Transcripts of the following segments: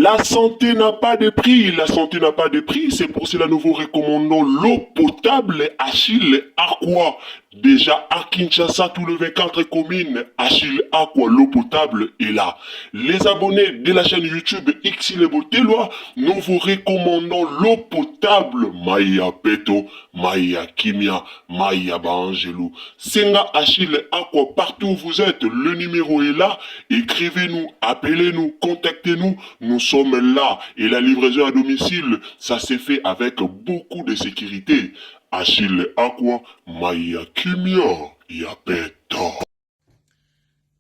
La santé n'a pas de prix, la santé n'a pas de prix, c'est pour cela nous vous recommandons l'eau potable Achille Aqua. Déjà à Kinshasa, tous les 24 communes, Achille Aqua, l'eau potable est là. Les abonnés de la chaîne YouTube Xile Botelwa, nous vous recommandons l'eau potable Maya Peto, Maya Kimia, Maya Baangelou. Senga Achille Aqua, partout où vous êtes, le numéro est là. Écrivez-nous, appelez-nous, contactez-nous. Nous sommes là. Et la livraison à domicile, ça s'est fait avec beaucoup de sécurité. Achille Aqua, Maya Kimia, ya Peto.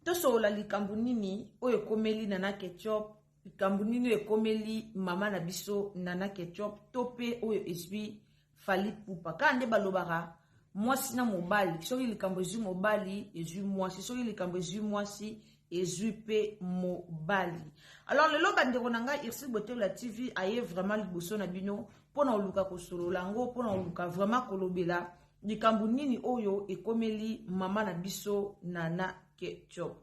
Tosolola likambo nini oyo ekomeli Nana Ketchup, likambo nini oyo ekomeli mama na biso Nana Ketchup, to mpe oyo ezwi Fally Ipupa. Kaka nde balobaka mwasi na mobali, soki likambo ezwi mobali ezwi mwasi, soki likambo ezwi mwasi ezwi mpe mobali. Alors lelo, bandeko na ngai, Ursule Botelwa TV aye vraiment liboso na bino mpona koluka kosolola yango, mpona koluka vraiment kolobela likambo nini oyo ekomeli mama na biso Nana Ketchup.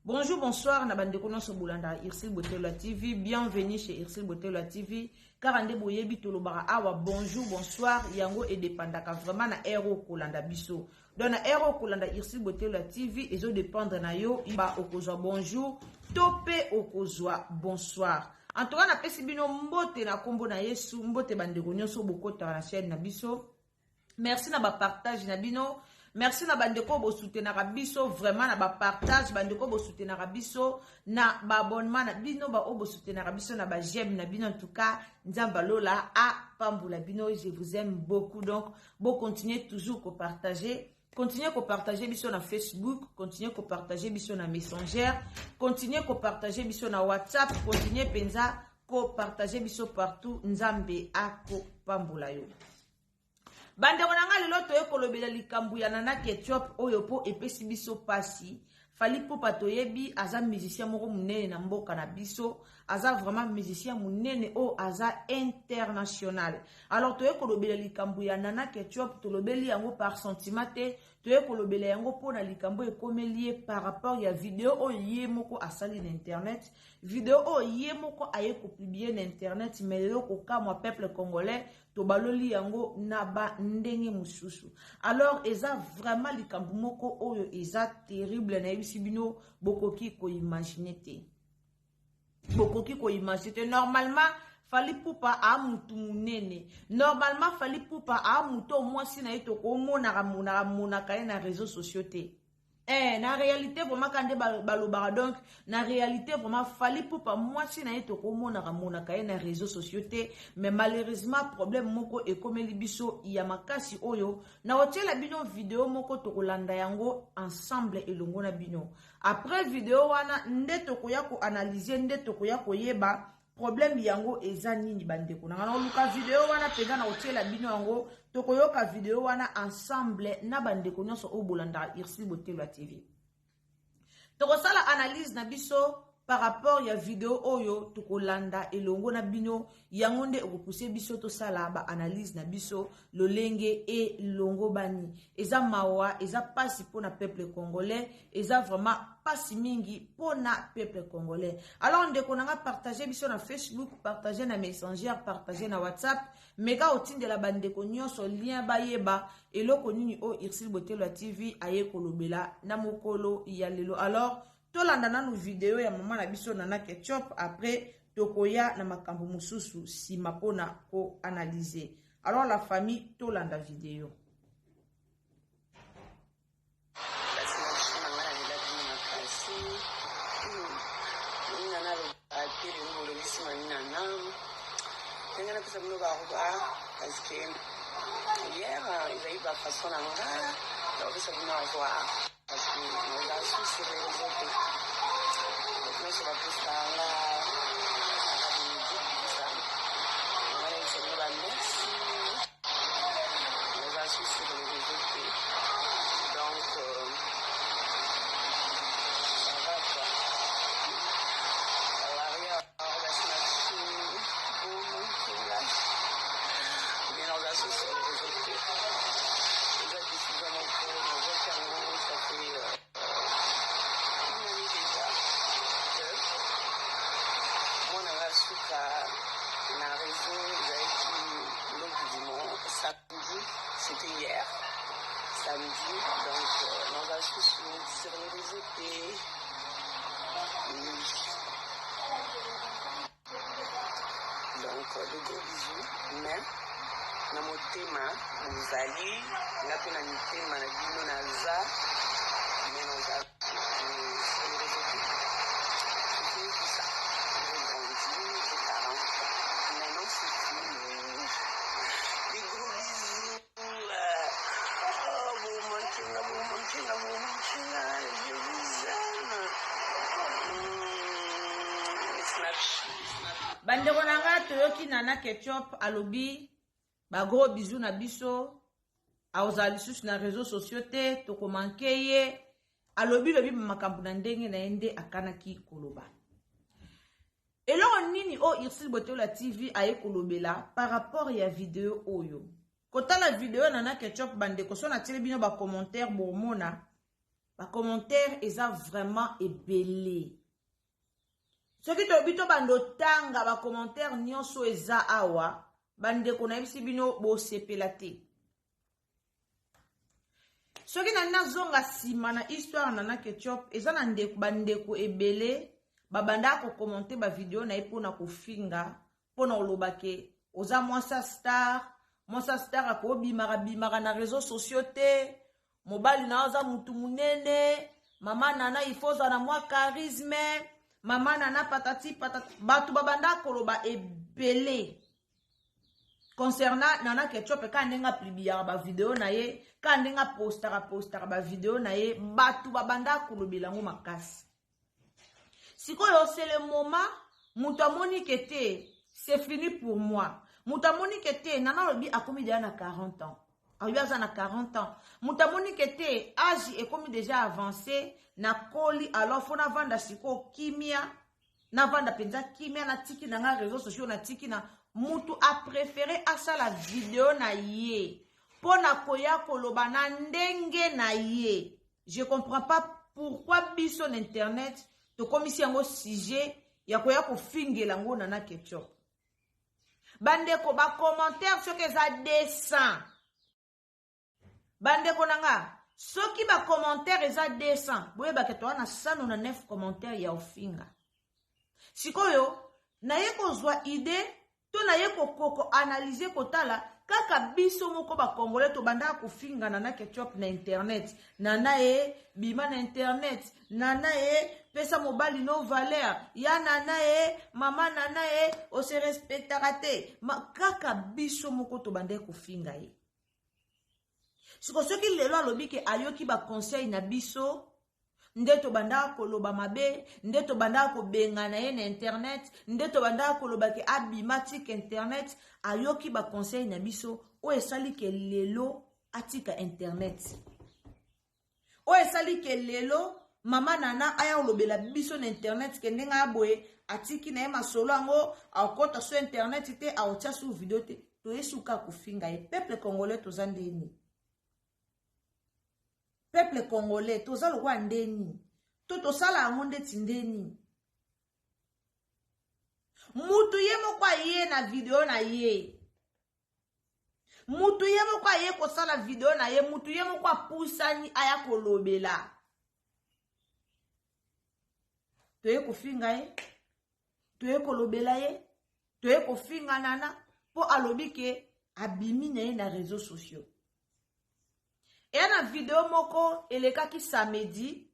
Bonjour, bonsoir na bandeko nyonso bolanda Ursule Botelwa TV. Bienvenue chez Ursule Botelwa TV. Kaka nde boyebi, tolobaka awa bonjour, bonsoir, yango edépendaka vraiment na heure oyo kolanda biso. Donc na heure oyo kolanda Ursule Botelwa TV ezodépendre na yo ba okozwa bonjour to mpe okozwa bonsoir. En tout cas, napesi bino mbote na nkombo na Yesu. Mbote bandeko nyonso bokotaka na chaîne na biso. Merci na bapartage na bino, merci na bandeko bosoutenaka biso vraiment na bapartage, bandeko bosoutenaka biso na baabonnement na bino, baoyo bosoutenaka biso na baj'aime na bino. En tout cas, Nzambe alola apambola bino. Je vous aime beaucoup. Donc bocontinue toujours kopartage, continuez kopartage biso na Facebook, continuez kopartage biso na Messenger, continuez kopartage biso na WhatsApp, continuez mpenza kopartage biso partout. Nzambe akopambola yo. Bandeko na nga, lelo toye kolobela likambo ya Nana Ketchup oyo mpo epesi biso mpasi. Fally Ipupa, toyebi aza musicien moko monene na mboka na biso, aza vraiment musicien monene oyo aza international. Alors toye kolobela likambo ya Nana Ketchup. Tolobeli yango par sentiment te, toye kolobela yango mpona likambo ekomeli ye par rapport ya video oyo ye moko asali na internet, video oyo ye moko aye kopublier na internet. Mais lelo kokamwa, peuple congolais tobaloli yango na bandenge mosusu. Alors eza vraiment likambo moko oyo eza terrible. Nayebisi bino, bokoki koimaginer te, bokoki koimaginer te. Normalement Fally Ipupa aa mutu monene, normalement Fally Ipupa aa mutu oyo mwasi na ye tokomonaka monaka monaka ye na réseaux sociaux te. Na réalité vraiment, ka nde balobaka, donc na réalité vraiment Fally Ipupa mwasi na ye tokomonaka monaka ye na réseaux sociaux te. Mais malheureusement, problème moko ekomeli biso ya makasi oyo na kotiela bino video moko, tokolanda yango ensemble elongo na bino. Après video wana nde tokoya koanalyser, nde tokoya koyeba problème yango eza nini. Bandeko na nga, na koluka video wana mpenza na kotiela bino yango, tokoyoka video wana ensemble na bandeko nyonso oyo bolandaka Ursule Botelwa TV. Tokosala analyse na biso par rapport ya video oyo tokolanda elongo na bino. Yango nde ekopousser biso tosala baanalyse na biso lolenge elongo bani. Eza mawa, eza mpasi mpona peuple congolais, eza vraiment mpasi mingi mpona peuple congolais. Alors ndeko na nga, partage biso na Facebook, partage na Messenger, partage na WhatsApp, meka otindela bandeko nyonso lien bayeba eloko nini oyo Ursule Botelwa TV aye kolobela na mokolo ya lelo. Alors tolanda nanu video ya mama na biso Nana Ketchup, après tokoya na makambo mosusu nsima mpona koanalyser. Alors la famille, tolanda video. Kasi na biso na ngai, nalelaki makasi. Nina nalobaka te. Lelo bolobisi manina na ndenge napesa bino baroba, parce que hier ezali bafaçon na nga ya kopesa bino avoir, parce que naza susu réseau te. Nyonso bapesaka nga benedikisa nga, nayebisa bino bamerci. Naza susu réseau te, donc ça va quoi. Warrior basi na biso bomokinga, mais naza susu réseau te. Eza décision moko nazwaki yango, ça fait une année déjà que mwana nga suka. C'était hier, samedi. Donc, euh, on va sur les réseaux Oui. Donc, euh, de gros bisous. Mais, na motema bozali nga mpe na mitema na bino naza me naza sur les réseaux te. C'était tout ça. J'ai grandi, j'ai 40 ans. Maintenant, c'est fini. Des gros bisous. Oh, bon manqué, bon manqué, bon manqué. Je vous aime. Mmh, snap, snap. Bandeko na nga, toyoki Nana Ketchup alobi bagros bisous na biso, akozala lisusu na réseaux sociaux te, tokomanquer ye. Alobi lobi makambo na ndenge na ye nde akanaki koloba. Eloko nini oyo Ursule Botola TV aye kolobela par rapport ya video oyo? Kotala video Nana Ketchup, bandeko, so natieli bino bacommentaire, bomona bacommentaire eza vraiment ebele. Soki toyebi tobanda otanga bacommentaire nyonso eza awa, bandeko, nayebisi bino, bosepela te. Soki nani nazonga nsima na histoire Nana Ketchup, eza na ndeko, bandeko ebele babanda kocommenter bavideo na ye mpona kofinga, mpona koloba ke oza mwasa star, mwasa star akobimaka bimaka na réseaux sociaux te, mobali na yo aza mutu monene, mama Nana, il faut ozala na mwa charisme, mama Nana, patati patata. Bato babanda koloba ebele concernant Nana Ketchup, kaka ndenge apubliaka bavideo na ye, kaka ndenge apostaka postaka bavideo na ye, bato babanda kolobela yango makasi. Sikoyo, c'est le moment moto amoni ke te, c'est fini pour moi. Moto amoni ke te, Nana alobi akomi deja na 40 ans, alobi aza na 40 ans. Moto amoni ke te, âge ekomi déjà avancé, nakoli, alors faut navanda sikoyo kimia, navanda mpenza kimia, natiki na nga réseaux sociaux, natiki na mutu. Apréféré asala video na ye mpo na koya koloba na ndenge na ye. Je comprends pas pourquoi biso na internet tokomisi yango sujet ya koya kofingela yango Nana Ketchup. Bandeko, bacommentaire soki eza 200, bandeko na nga, soki bacommentaire eza 200, boyebake toza na 109 commentaire ya ofinga. Sikoyo naye kozwa idée to naye kokoko analyser, kotala kaka biso moko bacongolais tobandaka kofinga Nana Ketchup na internet. Nana ye bima na internet, Nana ye pesa mobali no valeur ya Nana ye, mama Nana ye ose respectaka te. Kaka biso moko tobandaki kofinga ye. Siko soki lelo alobi ke ayoki baconseil na biso nde tobandaka koloba mabe, nde tobandaka kobengana ye na internet, nde tobandaka koloba ke abima, tika internet, ayoki baconseil na biso oyo esali ke lelo atika internet, oyo esali ke lelo mama Nana aya kolobela biso na internet ke ndenge aya boye, atiki na ye masolo yango, akɔta so internet te, akotia so video te, toyesuka kofinga ye. Peuple congolais, toza ndeni? Peuple congolais, toza lokola ndeni to tosala yango ndeti ndeni? Mutu ye moko aye na video na ye, mutu ye moko aye kosala video na ye, mutu ye moko apusani aya kolobela, toye kofinga ye, toye kolobela ye, toye kofinga Nana mpo alobi ke abimi na ye na réseaux sociaux. Eya na video moko elekaki samedi,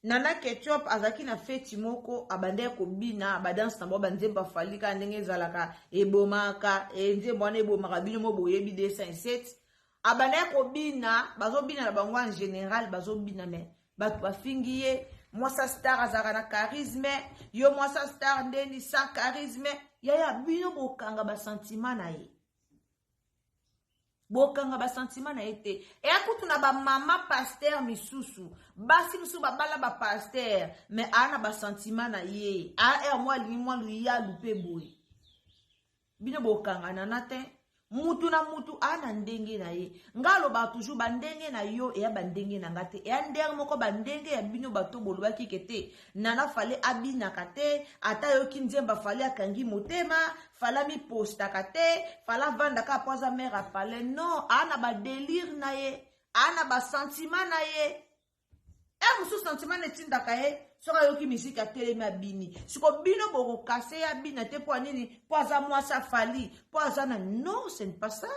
Nana Ketchup azalaki na feti moko, abandaki kobina badanse na bango, banzembo afali kaka ndenge ezalaka, ebomaka nzembo wana ebomaka bino mo boyebi 207. Abandaki kobina, bazobina na bango en général, bazobina, mais bato bafingi ye: mwasa star azalaka na charisme, yo mwasa star ndeni sans charisme? Yaya, bino bokanga basentiment na ye, bokanga basentiment na ye te. Eya kutu na bamama pasteur misusu, basi misusu babala bapasteur, mais aa na basentiment na ye, aa ere mwa alingi mwa luyalu mpe boye. Bino bokanga Nana te. Mutu na mutu aa na ndenge na ye. Nga alobaka toujours ba ndenge na yo eya ba ndenge na nga te. Eya ndenge moko ba ndenge ya bino bato bolobaki ke te. Nana fale abinaka te, ata ayoki nzemba fale akangi motema, fale amipostaka te, fale avandaka po aza mère ya palais. Non, aa na ba delire na ye, aa na ba sentiment na ye. Heure mosusu sentiment na etindaka ye soki ayoki miziki atelemi abini. Siko bino bokokase ye abina te mpo ya nini? Mpo aza mwasi afali, mpo aza na non, ce n'est pas ça.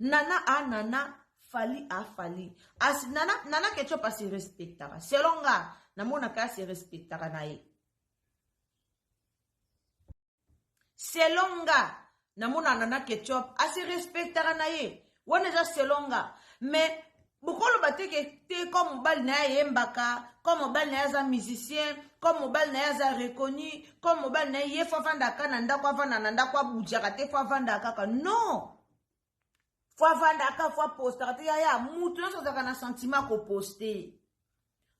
Nana a nana, Fally a Fally. As, nana, nana Ketchup asi respectaka. Selon nga, namonaka asi respectaka na ye. Selon nga, namona Nana Ketchup a se respectaka na ye. Wana eza selon nga. Mais bokoloba te ke te comme mobali na ye ayembaka, comme mobali na ye aza musicien, comme mobali na ye aza reconnu, comme mobali na ye ye fo avandaka na ndako, avanda na ndako abujaka te, fo avandaka kaka. Non! Fo avandaka, fo apostaka te. Yaya, mutu nyonso azalaka na sentiment koposte.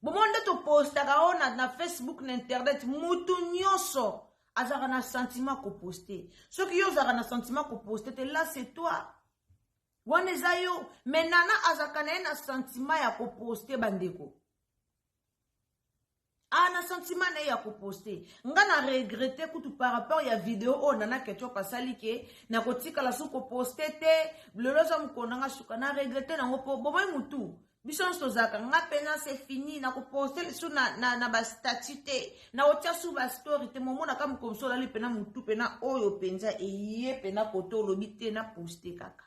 Bomoni nde topostaka oyo na, na Facebook, na internet, mutu nyonso azalaka na sentiment koposte. Soki yo ozalaka na sentiment koposte te, là c'est toi. Wana eza yo. Mais Nana azalaka na ye na sentiment ya koposte bandeko. Ah, na sentiment na ye ya koposte. Nga na regrette kutu par rapport ya video oyo Nana Ketchup asali ke nakotikala su koposte te, lelo eza mokolo na nga suka. Na regrette nango po bomoi mutu biso nyonso tozalaka, nga mpenza c'est fini, nakoposte lisusu na, na, na bastatut te, nakotia su bastory te. Momonaka mokolo mosusu olali mpena mutu mpena oyo mpenza eye mpena kote olobi te na poste kaka.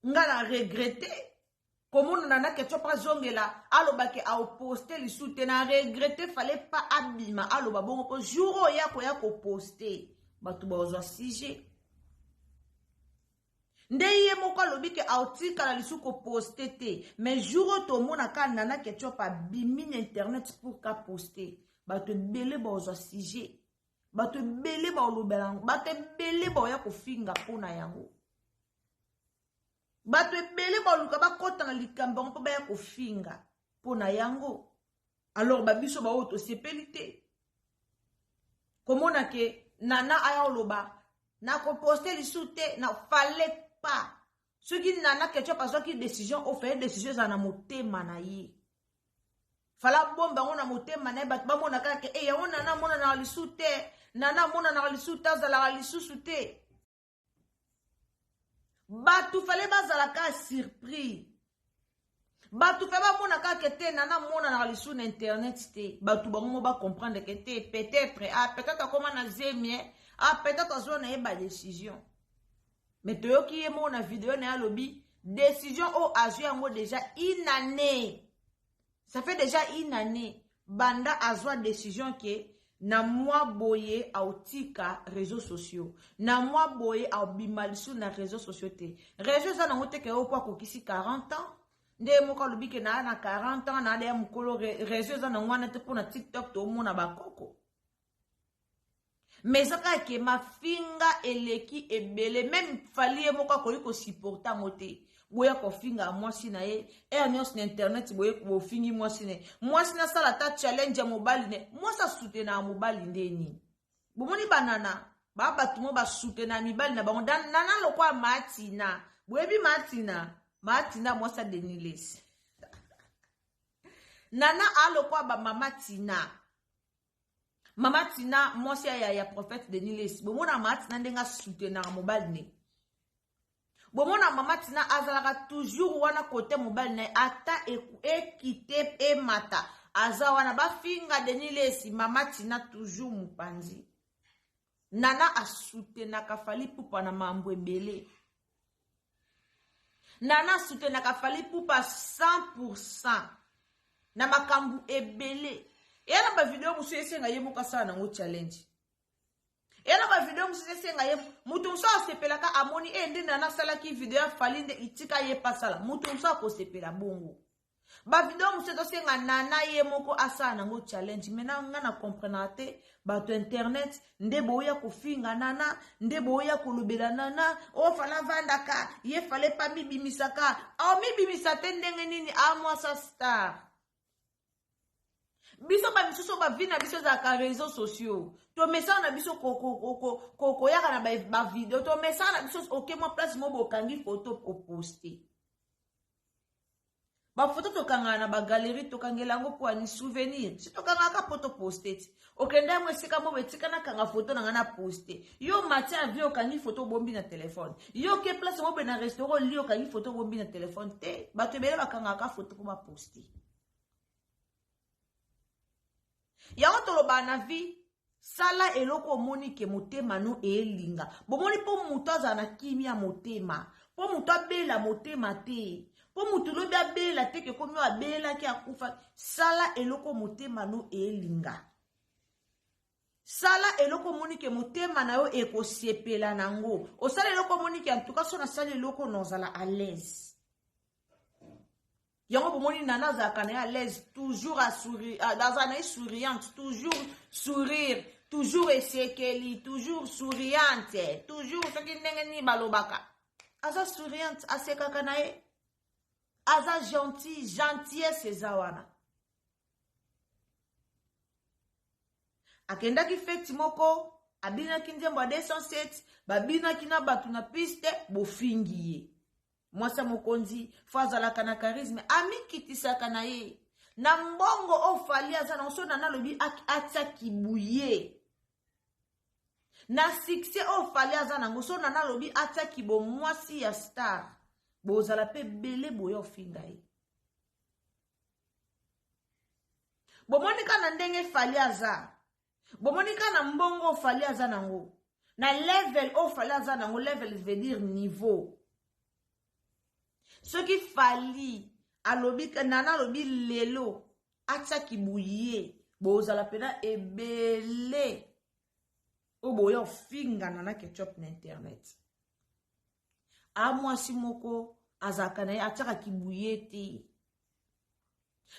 Nga na regrette komona Nana Ketchup azongela aloba ke aoposte lisusu te. Na regrette, fallait pas abima aloba bongo po jour oyo ya koya koposte bato bazwa sujet. Nde ye moko alobi ke aotikala lisusu koposte te, mais jour oyo tomonaka Nana Ketchup abimi na internet pour ka poste, bato ebele bazwa sujet, bato ebele baolobela yango, bato ebele baoya kofinga mpona yango, bato ebele baluka bakɔta na likambo yango mpo baya kofinga mpona yango. Alors babiso baoyo tosepeli te komona ke Nana aya oloba nakoposte lisusu te, na fallait pas. Soki Nana Ketchup azwaki décision oyo, fallait décision ezala na motema na ye, fala bomba yango na motema na ye, bato bamona kaka ke e yango Nana amonanaka lisusu te, Nana amonanaka lisusu te, azalaka lisusu te. Bato fale bazalaka surpris, bato fe bamona kaka te Nana amonanaka lisusu na internet te. Bato bango mo bacomprendre ke te, peut-être ah, peut-être akoma na zemi, ah, peut-être azwa na ye badécision. Mais toyoki ye moko na video na ye alobi décision oyo azwi yango déjà une année, ça fait déjà une année banda azwa décision ke na mwa boye aotika réseaux sociaux, na mwa boye aobima lisusu na réseaux sociaux te. Réseau eza nango te ke oyo po akokisi 40 ans, nde moko alobi ke naa na 40 ans naa deya mokolo. Réseau eza nango wana te mpo na TikTok toomona bakoko, mais eza kaka ke mafinga eleki ebele. Même Fally ye moko akoki kosupporter yango te. Boya kofinga mwasi na ye ere nyonso na internet, boye bofingi mwasi na ye. Mwasi nasala ata challenge ya mobali ne, mwasi asoutenaka mobali nde nini? Bomoni banana baa bato mo basoutenaka mibali na bango. Nana lokwa Matina, boyebi Matina, Matina mwasi ya Denis Lessie. Nana alokwa bamama Tina, mama Tina mwasi ya prophète Denis Lessie. Bomona mama Tina ndenge asoutenaka mobali ne. Bomona mama Tina azalaka toujours wana kote mobali na ye, ata ekite emata aza wana. Bafinga Denis Lessie, mama Tina toujours mopanzi. Nana asoutenaka Fally Ipupa na mambo ebele. Nana asoutenaka Fally Ipupa 100% na makambo ebele. Eya na bavideo mosusu esenga ye moko asala nango challenge, eya na bavideo mosusu esenga ye moto mosusu asepelaka amoni e nde Nana asalaki video ya Fally nde itika ye pasala. Moto mosusu akosepela bongo. Bavideo mosusu ezosenga Nana ye moko asala nango challenge. Mais na nga na comprenaka te, bato internet nde boya kofinga Nana, nde boya kolobela Nana oyo fala avandaka ye, fale pa mibimisaka, aomibimisa te ndenge nini? Amwasa star. Biso ba misusu ba vie na biso ezalaka réseaux sociaux. Tomesana na biso koyaka na ba video, tomesana na biso oke mwa place moko bokangi photo oposte. Bafoto tokangaka na bagalerie, tokangela yango mpo ani souvenir. Si tokangaka mpo toposte ti okende yango esika moko etika nakanga foto na ngai na poste. Yo mati avion okangi foto obombi na telefone. Yo ke place moko boye na restaurant oli okangi foto obombi na telefone te. Bato ebele bakangaka foto mpo baposte. Yango tolobaka na vie, sala eloko omoni ke motema no elinga. Bomoni, mpo moto azala na kimia motema, mpo moto abela motema te, mpo moto lobi abela te ke komi oyo abelaki akufa. Sala eloko motema no elinga. Sala eloko omoni ke motema na yo ekosepela nango. Osala eloko omoni ke en tout cas so nasali eloko nozala à l'aise. Yango bomoni Nana azalaka na ye à l'aise, toujours azala na ye souriante, toujours sourire, toujours esekeli, toujours souriante, toujours soki ndenge nini balobaka. Aza souriante, asekaka na ye. Aza gentil, gentillesse eza wana. Akendaki feti moko, abinaki nzembo ya 207, babinaki na bato na piste, bofingi ye. Mwasi ya mokonzi fo azalaka na charisme, amikitisaka na ye. Na mbongo oyo Fally aza na so Nana alobi atia kibuye. Na succès oyo Fally aza nango so Nana alobi atia kibo mwasi ya star. Bozala pe bele boya ofinga ye. Bomoni kaka na ndenge Fally aza. Bomoni kaka na mbongo oyo Fally aza nango. Na level oyo Fally aza nango, level veut dire niveau. Soki Fally alobi, Nana alobi lelo atia kibuye, bozala pena ebele oyo boya ofinga Nana Ketchup na internet. A mwasi moko azalaka na ye atiaka kibuye te.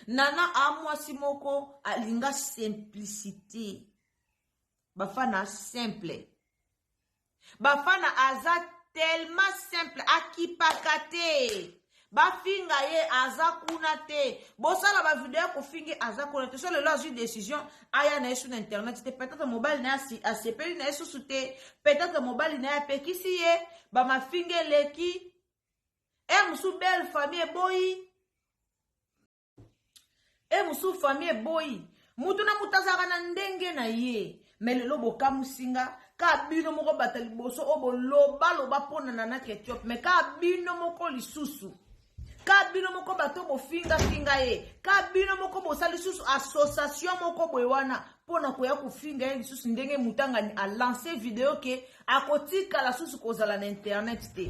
Nana a mwasi moko alinga simplicité. Bafana simple. Bafana aza tellement simple, akipaka te. Bafinga ye aza kuna te. Bosala ba video ya kofinge aza kuna te. So lelo azwi décision aya na ye sur internet te. Peut-être mobali na ye asepeli na ye susu te. Peut-être mobali na ye apekisi ye, ba mafinge eleki. Mosusu belle famille eboyi. Mosusu famille eboyi. Mutu na mutu azalaka na ndenge na ye. Mais lelo bokamusinga ka bino moko bata liboso oyo boloba loba mpona Nana Ketchup, mais ka bino moko lisusu, ka bino moko bato bofinga finga ye, ka bino moko bosali lisusu association moko boye wana mpona koya kofinga ye lisusu ndenge mutangani a lancé video ke akotikala susu kozala na internet te.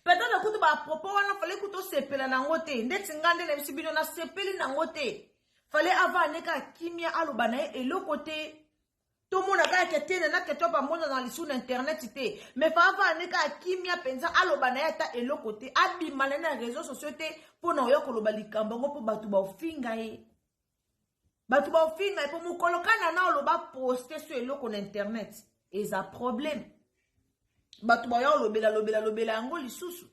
Peut-être kutu ba propos wana fallait kutu osepela nango te. Ndeti nga nde nayebisi bino nasepeli nango te. Fallait avant aneka kimia aloba na ye eloko te. Tomona kaka ke te Nana Ketchup amona na lisu na internet te. Mais fa avant aneka kimia mpenza aloba na ye ata eloko te. Abima na ye na réseaux sociaux te mpona oya koloba likambo yango mpo bato baofinga ye. Bato baofinga ye mpo mokolo kana na oloba poste so eloko na internet eza problème. Bato baya olobela lobela lobela yango lisusu.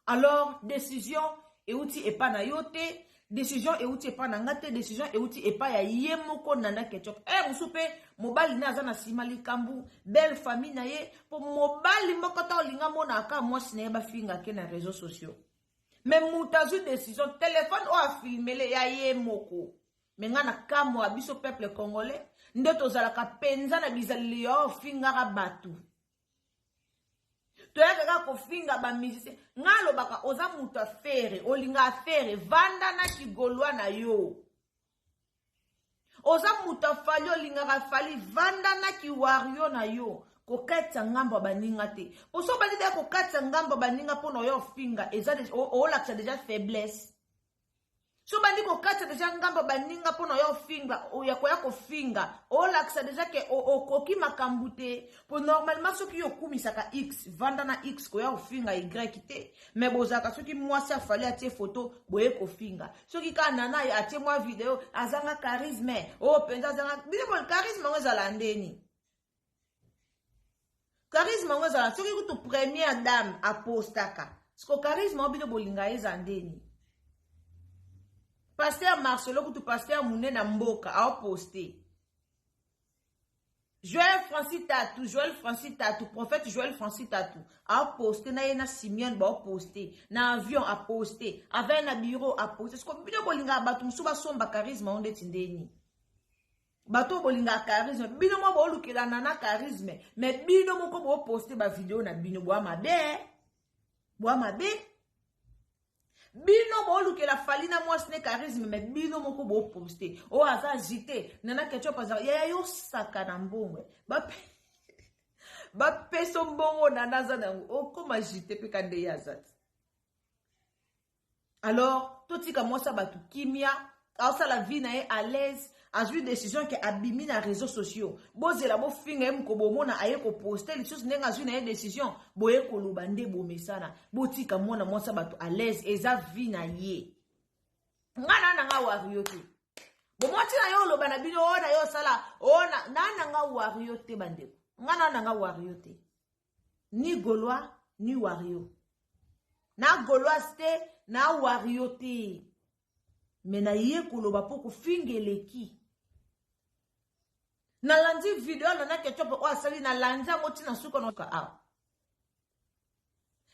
Alors décision euti epa na yo te, décision euti epa na nga te, décision euti epa ya ye moko Nana Ketchup. Mosusu mpe mobali na aza na nsima likambo, belle famille na ye, mpo mobali moko ta olinga mona aka mwasi na ye bafinga ke na réseaux sociaux. Mais moto azwi décision, téléphone oyo afilmele ya ye moko. Me nga na kamwa biso peuple congolais nde tozalaka mpenza na bizaleli ya ofingaka bato. Toyaka kaka kofinga ba musicien. Nga alobaka oza moto afere, olinga afere, vanda na kigolwa na yo. Oza moto afali, olingaka fali, vanda na kiwario na yo. Kokatisa ngambo ya baninga te. Poso bandi deya kokatisa ngambo ya baninga mpona oyo ofinga, eza olakisa deja faiblesse. So bandi kokatisa deja ngambo ya baninga mpona oyo ofinga, oya koya kofinga, olakisa deja ke okoki makambo te. Po normalement soki yo okumisaka X, vanda na X koya kofinga Y te. Mais bozalaka soki mwasi afali atie photo, boye kofinga. Soki kaka Nana atie mwa video, azanga charisme, oyo mpenza azanga, bino boye charisme yango ezala ndeni? Charisme yango ezala soki kutu première dame apostaka. Siko charisme yango bino bolinga eza ndeni? Pasteur Marcelo kutu pasteur munene na mboka aoposte. Joël Francis Tatu, Joël Francis Tatu, prophète Joël Francis Tatu aoposte na ye na Simeon baoposte na avion aposte avai na bureau aposte. Siko bino bolingaka bato mosusu basomba charisme yango ndeti ndeni bato oyo bolingaka charisme bino moko boolukela nana charisme mais bino moko booposte bavideo na bino boa mabe boa mabe. Bino bolukela Fally na mwasi ne charisme mais bino moko bo poster. Oh aza agité, Nana Ketchup aza yaya yo saka na mbongo. Ba ba peso mbongo Nana aza na yango. Okoma agité pe kande ye aza. Alors totika mwasi ya bato kimia asala vie na ye à l'aise azwi décision ke abimi na réseaux sociaux bozela bofinga ye moko bomona aye koposte lisusu ndenge azwi na ye décision boye koloba nde bomesana botika mwana mwasi ya bato à l'aise eza vie na ye nga na nanga wario te bomwati na yo oloba na bino oyo na yo osala oyo na nanga wario te bandeko nga na nanga wario te ni gaulois ni wario na gauloise te na wario te me naye koloba mpo kofinga eleki. Nalandi video ya Nana Ketchup oyo asali, nalandi yango ntina suka na awa.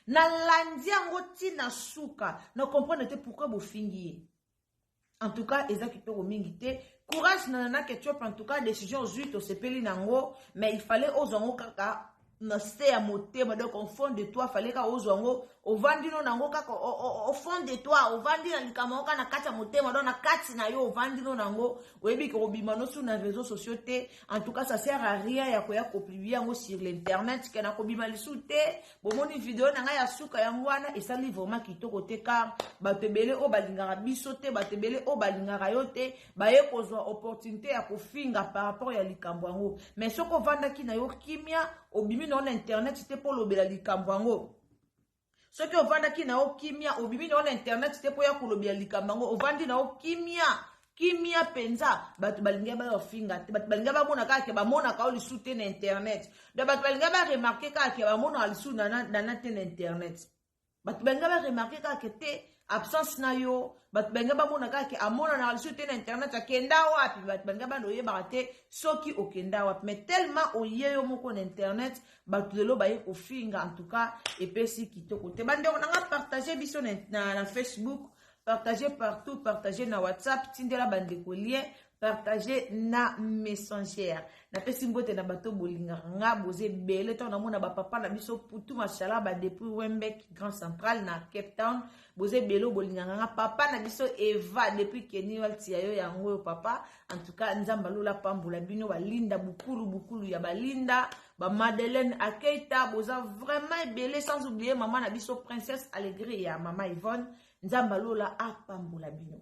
Nalandi yango ntina suka, na comprendre te pourquoi bofingi ye. En tout cas, eza kitoko mingi te. Courage na Nana Ketchup, en tout cas, décision ozwi tosepeli nango, mais il fallait ozwa yango kaka na se ya motema, donc au fond de toi fallait kaka ozwa yango, ovandi no nango kaka au fond de toi, ovandi na likambo yango kaka na kati ya motema, donc na kati na yo ovandi no nango, oyebi ke kobima no sur na réseaux sociaux te. En tout cas, ça sert à rien ya koya kopublier yango sur l'internet, ke na kobima lisusu te. Bomoni video na ngai ya suka yango wana esali vraiment kitoko te, car bato ebele oyo balingaka biso te, bato ebele oyo balingaka yo te, baye kozwa opportunité ya kofinga par rapport ya likambo yango. Mais soki ovandaki na yo kimia, obimi na yo na internet te mpo olobela likambo yango. Soki ovandaki na yo kimia, obimi na yo na internet te mpo ya kolobela likambo yango, ovandi na yo kimia kimia mpenza, bato balingi baya kofinga te, bato balingi bamona kaka ke bamonaka yo lisusu te na internet. Donc bato balingi baremarquer kaka ke bamonaka lisusu nana te na internet. Bato balingi baremarquer kaka ke te absence na yo, bato balingi bamona kaka ke amonanaka lisusu te na internet, akenda wapi. Bato balingi banda oyebaka te soki okenda wapi, mais tellement oye yo moko na internet, bato lelo baye kofinga. En tout cas, epesi kitoko te. Bandeko na nga, partage biso na Facebook, partage partout, partage na WhatsApp, tindela bandeko lien, partage na Messenger. Napesi mbote na bato bolingaka nga, boza ebele. Ntango namona bapapa na biso Putu Mashala ba depuis Wembek Grand Central na Cape Town, boza ebele bolingaka nga. Papa na biso Eva depuis Keni Waltia yo yango oyo papa. En tout cas, Nzambe alola pambola bino. Balinda bukulu bukulu ya balinda ba Madeleine Akeita, boza vraiment ebele, sans oublier mama na biso Princesse Allegri ya mama Yvonne. Nzambe alola apambola bino.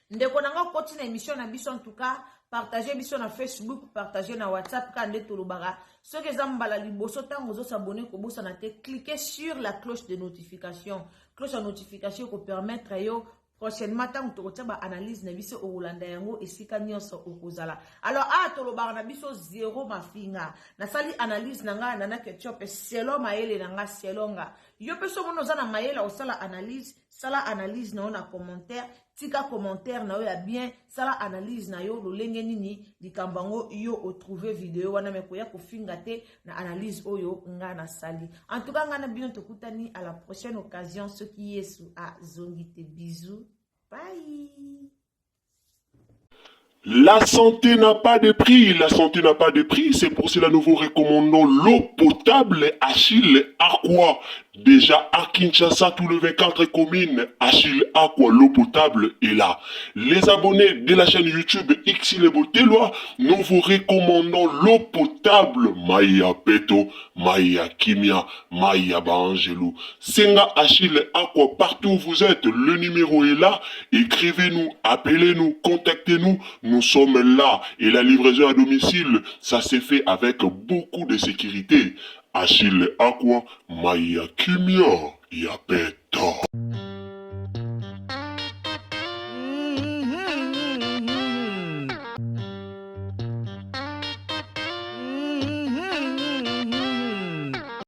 Ndeko na nga okoti na émission na biso, en tout cas, partage biso na Facebook, partage na WhatsApp. Kaka nde tolobaka, soki eza mbala liboso ntango ozos'abonner, kobosana te cliquer sur la cloche de notification. Cloche ya notification ekopermettre yo prochainement ntango tokotia baanalyse na biso, okolanda yango esika nyonso okozala. Alors awa tolobaka na biso zéro mafinga. Nasali analyse na ngai Nana Ketchup selon mayele na nga, selon nga. Yo mpe soki omoni oza na mayele osala analyse, sala analyse na yo na commentaire, tika commentaire na yo ya bien, sala analyse na yo lolenge nini likambo yango yo otrouver video wana, me koya kofinga te na analyse oyo nga nasali. En tout cas, nga na bino tokutani à la prochaine occasion soki Yesu azongi te. Bisous, bye. La santé n'a pas de prix, la santé n'a pas de prix, c'est pour cela nous vous recommandons l'eau potable Achille Aqua. Déjà à Kinshasa, tout le 24 communes, Achille Aqua, l'eau potable est là. Les abonnés de la chaîne YouTube Xile Boteloi, nous vous recommandons l'eau potable Maya Peto, Maya Kimia, Maya Baangelo. Senga Achille Aqua partout où vous êtes, le numéro est là. Écrivez-nous, appelez-nous, contactez-nous. Nous sommes là. Et la livraison à domicile, ça s'est fait avec beaucoup de sécurité. Achille Aqua, Maya Kimia, Yapeto.